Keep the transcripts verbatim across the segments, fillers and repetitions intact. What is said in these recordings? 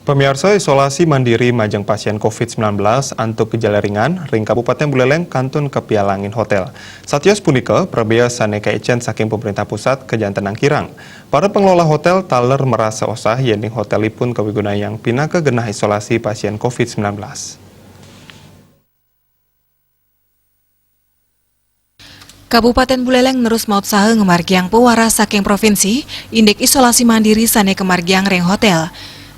Pamiarsa, isolasi mandiri majeng pasien covid sembilan belas antuk gejala ringan ring Kabupaten Buleleng kantun kapialangin hotel. Satios punika, prabéa sané kaicén saking pemerintah pusat kajantenang kirang. Para pengelola hotel taler marasa osah yéning hotelipun kawigunayang pinaka genah isolasi pasien covid sembilan belas. Kabupaten Buleleng nerus mautsaha ngamargiang pawaras saking provinsi indik isolasi mandiri sané kamargiang ring hotel.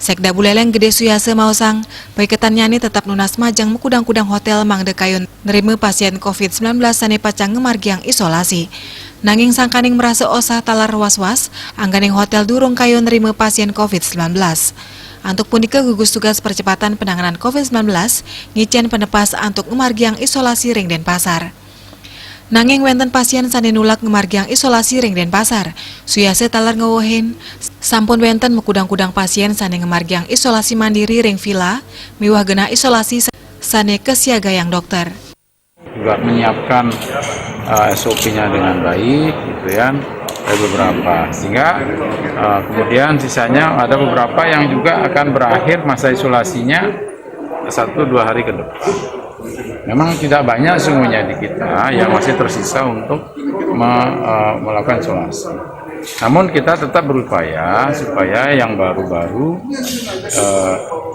Sekda Buleleng Gedé Suyasa maosang, paiketannyané tetep nunas majeng makudang-kudang hotel mangda kayun nrima pasien covid sembilan belas sané pacang ngamargiang isolasi. Nanging sangkaning marasa osah taler was-was, angganing hotel durung kayun nrima pasien covid sembilan belas. Antuk punika, gugus tugas percepatan penanganan covid sembilan belas ngicén penepas antuk ngamargiang isolasi ring Denpasar. Nanging wénten pasien sané nulak ngamargiang isolasi ring Denpasar. Suyasa taler ngwewehin, sampun wénten makudang-kudang pasien sané ngamargiang isolasi mandiri ring vila miwah genah isolasi sa-, sané kasiagayang dokter. Juga menyiapkan uh, S O P-nya dengan baik, gitu ya, ada beberapa. Sehingga uh, kemudian sisanya ada beberapa yang juga akan berakhir masa isolasinya satu dua hari ke depan. Memang tidak banyak sungguhnya di kita yang masih tersisa untuk me, uh, melakukan isolasi. Namun kita tetap berupaya supaya yang baru-baru uh,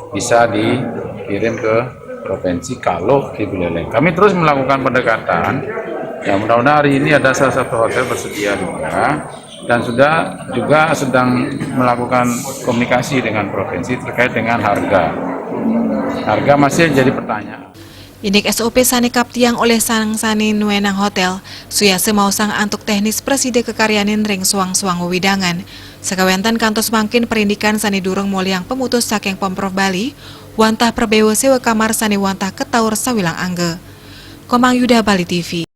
bisa dikirim ke provinsi kalau di Buleleng. Kami terus melakukan pendekatan. Ya, mudah-mudahan hari ini ada salah satu hotel bersedia juga dan sudah juga sedang melakukan komunikasi dengan provinsi terkait dengan harga. Harga masih jadi pertanyaan. Indik S O P sané kaptiang olih sang sané nuénang hotel, suyasa maosang antuk teknis prasida kakaryanin ring suang-suang wewidangan. Sakawénten kantos mangkin parindikan sané durung molihang pamutus saking Pemprov Bali, wantah prabéa séwa kamar sané wantah kataur sawilang angga. Komang Yuda, Bali T V.